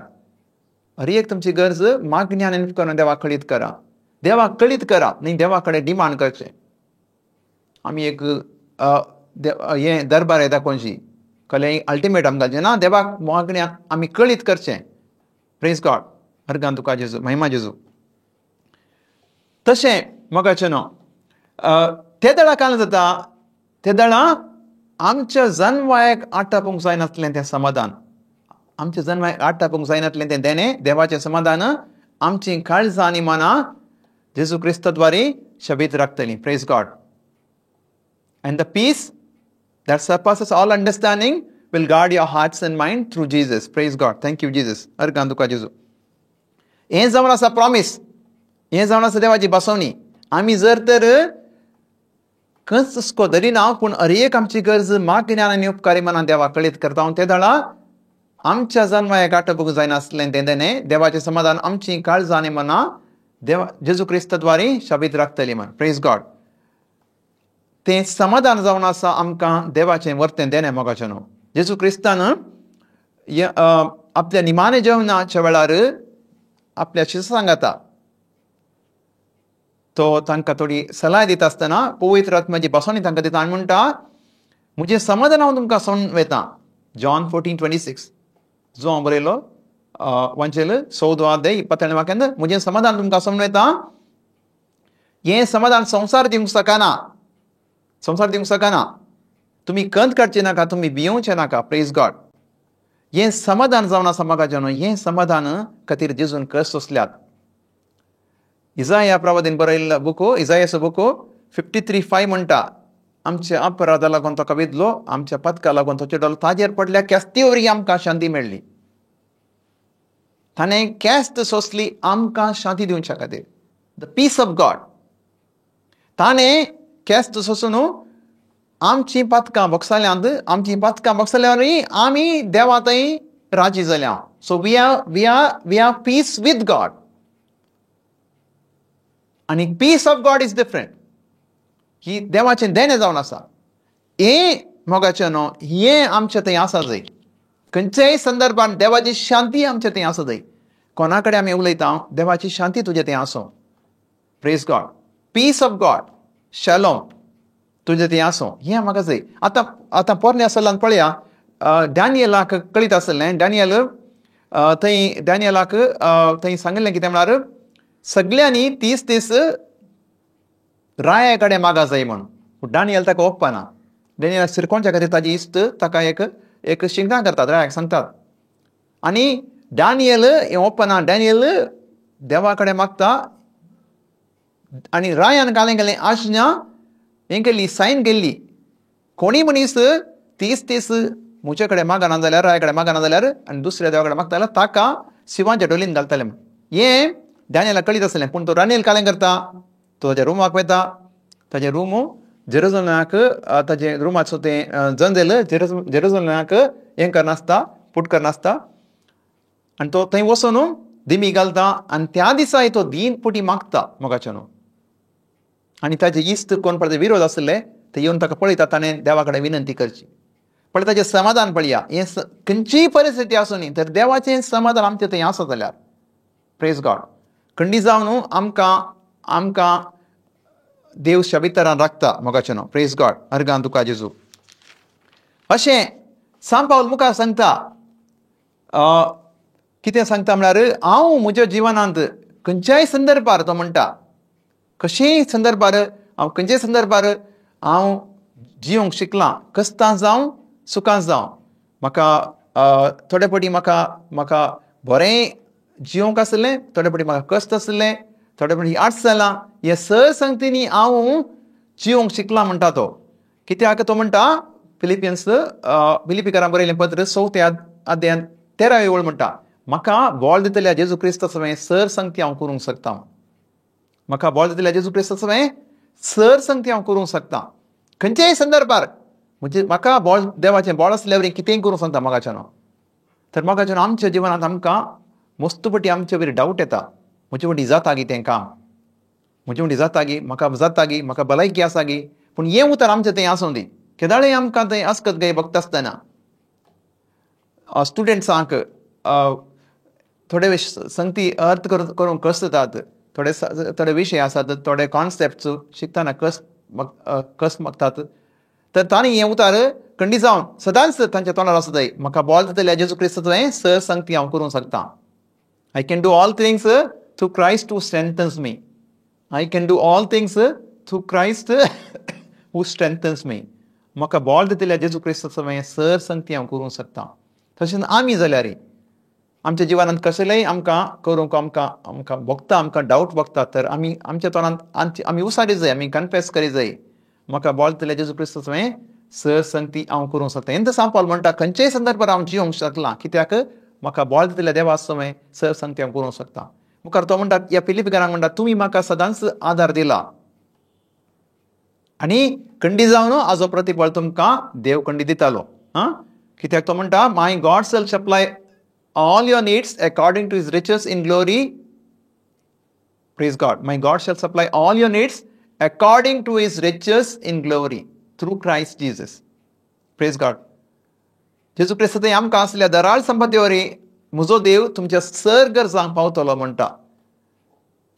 हर एक तुमची गरज मागणी आनी उपकारी देवाक कळीत करा. देवाक कळीत करा न्ही देवा कडेन डिमांड करचें. आमी एक हें दरबार येता कोणशी कलें अल्टिमेट आमकां घालचें ना, देवाक मागण्या आमी कळीत करचें. Praise God. अर्गां तुका जेजू, महिमा जेजू. तशें मोगाचें न्हू ते दळा काल जाता, ते दळा आमच्या जनवायक आटापूंक जायनासलें तें समाधान, आमच्या जनवायक आटापूंक जायनासलें तें देणें, देवाचें समाधान आमची काळजां आनी मनां जेजू क्रिस्ता द्वारे शबीत राखतलीं. Praise God. And the peace that surpasses all understanding will guard your hearts and mind through Jesus. Praise God. Thank you, Jesus. अर्गां तुका जेजू. हें जावन आसा प्रॉमीस, हें जावन आसा देवाची बसवणी. आमी जर तर खंयच हुस्को धरिना, पूण अरेक आमची गरज मागण्यान आनी उपकारी मनान देवा कळीत करता. ते दळा आमच्या जन्माक आटोवंक जायनासलें तें देणें देवाचें समाधान आमची काळजां आनी मनां देवा जेजू क्रिस्ताद्वारे शाबीत राखतली म्हण. Praise God. तें समाधान जावन आसा आमकां देवाचें वर्तें देणें मोगाचें न्हू. जेजू क्रिस्तान आपल्या निमाणे जेवणाच्या वेळार आपल्या शिसां सांगाता तो तांकां थोडी सलाह दिता आसतना पवित्र आत्म्याची बसवणी तांकां दिता आनी म्हणटा म्हजें समाधान हांव तुमकां सोडून वता. जॉन 14:26 जो हांव बरयलो वांचेल 14 अध्याय 27 वाक्यान म्हजें समाधान तुमकां सोडून वता. हें समाधान संवसार दिवंक शकना, संवसार दिवंक शकना. तुमी कंत काडचे नाका, तुमी भियोवचे नाका. Praise God. हें समाधान जावन आसा म्हाका न्हू. हें समाधान खातीर जेजून कश्ट सोंसल्यात. इजाया प्रवादीन बरयल्लो बुको इजायाचो बुको 53:5 म्हणटा आमच्या अपराधा लागून तो कवितलो, आमच्या पदका लागून तो चिडलो, ताजेर पडल्या केस्ती वरवीं आमकां शांती मेळ्ळी. ताणें केस्त सोंसली आमकां शांती दिवच्या खातीर, the piece of God. ताणें केस्त सोंसून आमची पातकां भोगसल्यांत, आमची पातकां भोगसल्यार आमी देवा थंय राजी जाल्या. So we are we are we are peace with God. आनी peace of God is different. ही देवाचें देणें जावन आसा. हें मोगाचें न्हू, हें आमचें थंय आसा जाय. खंयच्याय संदर्भान देवाची शांती आमचे थंय आसा जाय. कोणा कडेन आमी उलयता देवाची शांती तुजें थंय आसूं. Praise God. Peace of God, shalom तुजें थंय आसूं, हें म्हाका जाय. आतां आतां पोरण्या सल्लान पळया डॅनियलाक कळीत आसलें. डॅनियल थंय डॅनियलाक थंय सांगिल्लें कितें म्हळ्यार सगल्यांनी 30 दीस राया कडेन मागा जाय म्हूण. पूण डॅनियल ताका ओंपपाना. डॅनियल सिरकोणच्या खातीर ताजी इश्ट ताका एक एक शिंगणां करतात, रायाक सांगतात. आनी डॅनियल हें ओंपना. डॅनियल देवा कडेन मागता आनी रायान घालें गेलें आज्ञा हें केल्ली, सायन केल्ली, कोणी मनीस 30 दीस म्हजे कडेन मागना जाल्यार, राया कडेन मागना जाल्यार आनी दुसऱ्या देवा कडेन मागता जाल्यार ताका शिवांच्या डोलीन घालतलें. हें डॅनियलाक कळीत आसलें. पूण तो डॅनियल कालें करता, तो ताज्या रुमाक वता. ताजें रूम जेरुजलमाक, ताजें रुमाचो तें जंदेल जेरुजलमाक हें करनासता, पुट करनासता. आनी तो थंय वचून दिमी घालता आनी त्या दिसाय तो दीन पुटी मागता मोगाचें न्हू. आनी ताजे इश्ट कोण पळय विरोध आसले ते येवन ताका पळयता, ताणें देवा कडेन विनंती करची. पळय ताजें समाधान पळया. हें खंयचीय परिस्थिती आसूं न्ही तर देवाचें समाधान आमचें थंय आसा जाल्यार. Praise God. खंडी जावन आमकां आमकां देव शबितरान राखता मोगाचें न्हू. Praise God. अर्गान तुका जेजू. अशें सांत पावल मुखार सांगता. कितें सांगता म्हळ्यार हांव म्हज्या जिवनांत खंयच्याय संदर्भार, तो म्हणटा कशेंय संदर्भार हांव खंयच्याय संदर्भार हांव जिवंक शिकलां, कश्टां जावं सुखां जावं, म्हाका थोडे फावटी म्हाका म्हाका बरें जिवंक आसलें, थोडे फावटी म्हाका कश्ट आसलें, थोडे फावटी आर्ट्स जालां, हे सर संगतींनी हांव जिवंक शिकलां म्हणटा तो. कित्याक तो म्हणटा फिलिपियन्स फिलिपिकारां बरयलें पत्र 4 अध्यायान 13 ओळ म्हणटा म्हाका बळ दितल्या जेजू क्रिस्ता सवें सर संगती हांव करूंक शकता. म्हाका बळ दितल्या जेजू क्रिस्ता सवें सर संगती हांव करूंक शकता. खंयच्याय संदर्भार म्हणजे म्हाका बळ देवाचें बळ आसल्यार कितेंय करूंक शकता मोगाचें न्हू. तर मोगाचें न्हू आमच्या जिवनांत आमकां मस्त पटी आमचे वयर डावट येता, म्हजे वटी जाता गी तें काम, म्हजे वटी जाता गी, म्हाका जाता गी, म्हाका भलायकी आसा गी. पूण हें उतर आमचें थंय आसूं दी. केदाळें आमकां थंय आसकत गाय बघता आसतना स्टुडंट्सांक थोडे संगती अर्थ करूंक कश्ट जातात, थोडे थोडे विशय आसात, थोडे कॉन्सेप्ट्स शिकतना कश्ट कश्ट मागतात. तर तांणी हें उतार खंडी जावन सदांच तांच्या तोंडार आसा जाय, म्हाका बळ दितल्या जेजू क्रिस्ताचें सर संगती हांव करूंक शकता. I can do all things through Christ who strengthens me. I can do all things through Christ who strengthens me. म्हाका बळ दितल्या जेजू क्रिस्ताचें सर संगती हांव करूंक शकता. तशेंच आमी जाल्यार आमच्या जिवनांत कसलेंय आमकां करूंक आमकां आमकां भोगता, आमकां डावट भोगता, तर आमी आमच्या तोंडांत आमी उसारी जाय, आमी कन्फेस करी जाय, म्हाका बळ दितल्या जेजू क्रिस्ताचें सर संगती हांव करूंक शकता. हें सांत पावल म्हणटा खंयच्याय संदर्भार हांव जिवंक शकलां, कित्याक म्हाका बळ दितल्या देवा सवें सर संगती हांव करूंक शकता. मुखार तो म्हणटा ह्या फिलिपिकारांक म्हणटा तुमी म्हाका सदांच आदार दिला. आनी कंडी जावन आजो प्रतिफळ तुमकां देव कंडी दितालो. आं, कित्याक तो म्हणटा, my God shall supply all your needs according to his riches in glory. Praise God. My God shall supply all your needs according to his riches in glory through Christ Jesus. Praise God. जेजू क्रिस्त थंय आमकां आसल्या दराळ संपत्ती वरी म्हजो देव तुमच्या sir गरजांक पावतलो म्हणटा.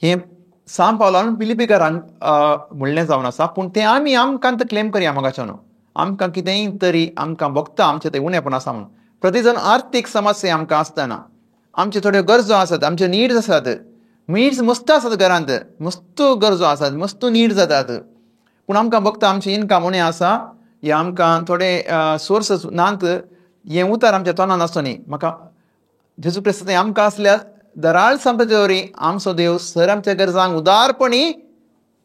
हें सांत पावलान फिलिपीकारांक म्हणलें जावन आसा, पूण तें आमी आमकां क्लेम करया मोगाच्या न्हू. आमकां कितेंय तरी आमकां भोगता, आमचें तें उणेपण आसा म्हणून. प्रतिजण आर्थीक समस्या आमकां आसतना आमच्यो थोड्यो गरजो आसात, आमच्यो नीड्स आसात, नीड्स मस्त आसात, घरांत मस्त गरजो आसात, मस्त नीड्स जातात, पूण आमकां भोगता आमचें इनकम उणें आसा या आमकां थोडे सोर्सस नात. हें उतर आमच्या तोंडान आसचो न्ही. म्हाका जेजू क्रिस्त आमकां आसल्या दराळ संपत्ती वरी आमचो देव सर आमच्या गरजांक उदारपणी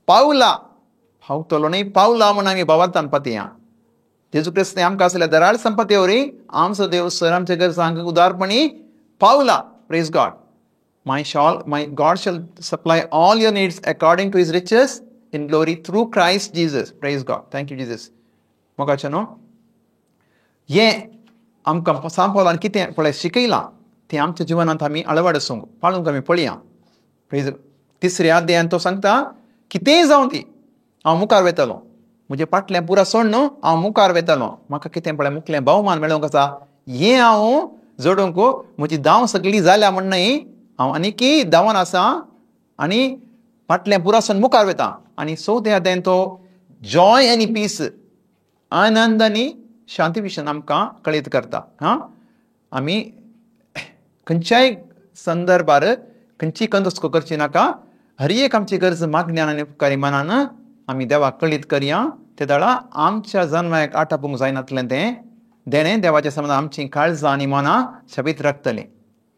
पावला, पावतलो न्ही, पावला म्हूण आमी भावार्थान पातया. जेजू क्रिस्त आमकां आसल्या दराळ संपत्ती वरी आमचो देव सर आमच्या गरजांक उदारपणी पावला. Praise God. My God shall supply all your needs according to his riches in glory through Christ Jesus. Praise God. Thank you Jesus. मोगाचें न्हू, हें आमकां सांत पावलान कितें पळय शिकयलां तें आमच्या जिवनांत आमी अळवडसूंक पाळूंक आमी पळया. प्रेज. तिसऱ्या अध्यायान तो सांगता, कितेंय जावं ती हांव मुखार वेतलो, म्हजें फाटलें पुरा सोड न्हू, हांव मुखार वेतलो, म्हाका कितें पळय मुखलें भोवमान मेळोवंक आसा, हें हांव जोडूंक म्हजी धांव सगळी जाल्या म्हण न्हय, हांव आनीकी धांवन आसा आनी फाटलें पुरा सोडून मुखार वेता. आनी चवथ्या अध्यायान तो जॉय आनी पीस, आनंद आनी शांती विशयान आमकां कळीत करता. हां, आमी खंयच्याय संदर्भार खंयची कंदस्को करची नाका, हर एक आमची गरज मागण्यान आनी उपकारी मनान आमी देवाक कळीत करया. ते दळा आमच्या जन्माक आटापूंक जायनातलें तें देणें देवाच्या समज आमची काळजां आनी मनां शबीत राखतलीं.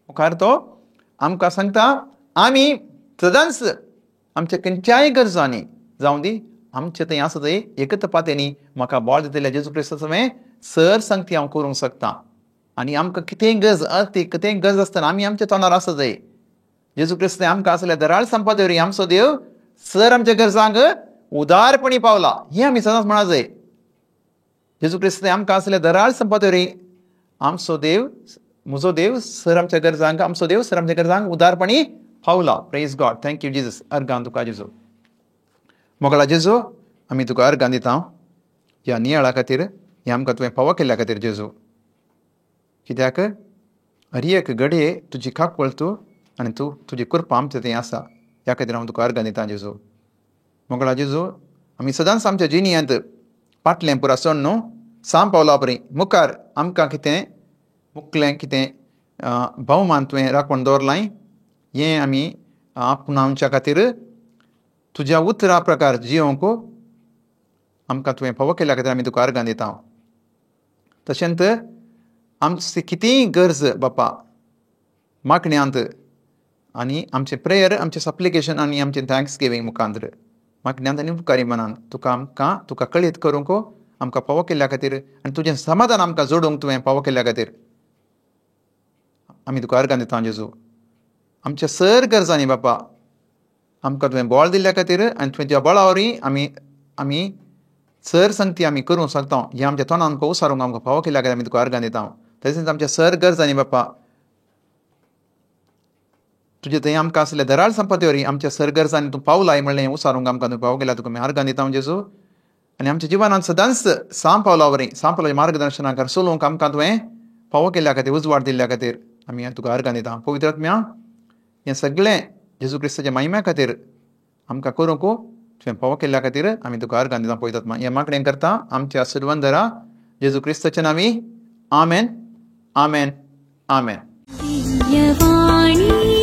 मुखार तो आमकां सांगता, आमी सदांच आमच्या खंयच्याय गरजांनी जावं दी, आमचें थंय आसा थंय एकच पात्यांनी म्हाका बळ दितल्या जेजू क्रिस्ताचो सर सांगती हांव करूंक शकता. आनी आमकां कितेंय गरज अर्थीक कितेंय गरज आसतना आमी आमच्या तोंडार आसा थंय जेजू क्रिस्त आमकां आसल्या दराळ संपत्ती वरी आमचो देव सर आमच्या गरजांक उदारपणी पावला, हें आमी सदांच म्हणा जाय. जेजू क्रिस्त आमकां आसल्या दराळ संपत्ती वरी आमचो देव, म्हजो देव सर आमच्या गरजांक, आमचो देव सर आमच्या गरजांक उदारपणी पावला. Praise God. Thank you Jesus. अर्गां तुका जेजू. मोगळा जेजू, आमी तुका अर्गां दिता ह्या नियाळा खातीर, हें आमकां तुवें फावो केल्ल्या खातीर जेजू. कित्याक हर एक घडये तुजी खाकवळ तूं आनी तूं तुजी कृपा आमचे थंय आसा, ह्या खातीर हांव तुका अर्गां दिता जेजू. मोगळा जेजू, आमी सदांच आमच्या जिणेंत फाटलें पुरा सोड न्हू, सांत पावला परी मुखार आमकां कितें मुखलें कितें भोवमान तुवें राखून दवरलां, हें आमी आपणावच्या खातीर तुज्या उतरा प्रकार जियोंक आमकां तुवें फावो केल्ल्या खातीर आमी तुका अर्गां दिता. तशेंच आमची कितेंय गरज बापा मागण्यांत आनी आमचें प्रेयर, आमचें सप्लिकेशन आनी आमचें thanks giving मुखांतर मागण्यांत आनी उपकारी मनान तुका आमकां तुका कळीत करूंक आमकां फावो केल्ल्या खातीर आनी तुजें समाधान आमकां जोडूंक तुवें फावो केल्ल्या खातीर आमी तुका अर्गां दिता जेजू. आमच्या सर गरजांनी बापा आमकां तुवें बळ दिल्ल्या खातीर आनी तुवें बळा वरवीं आमी आमी सर संगती आमी करूंक शकता, हें आमच्या तोंडान आमकां उसारूंक आमकां फावो केल्ल्या खातीर आमी तुका अर्गां दिता. तशेंच आमच्या सर गरजांनी बापा तुजे थंय आमकां आसले दराळ संपत्ती वरवीं आमच्या सर गरजांनी तूं पावलाय म्हणलें उसारूंक आमकां तूं फावो केल्या तुका आमी अर्गां दिता जेजू. आनी आमच्या जिवनांत सदांच सांत पावला वरवीं सांत पावलाच्या मार्गदर्शनाक चलोवंक आमकां तुवें फावो केल्ल्या खातीर, उजवाड दिल्ल्या खातीर आमी तुका अर्गां दिता. पवित्र आत्म्या, हें सगळें जेजू क्रिस्ताच्या महिम्या खातीर आमकां करूंक तुवें फावो केल्ल्या खातीर आमी तुका अर्गां दिता. पवित्र आत्मा, हें मागणें करता आमच्या सुरवंदरा जेजू क्रिस्ताच्या नांवी. आमेन, आमेन, आमेन. दिव्यवाणी.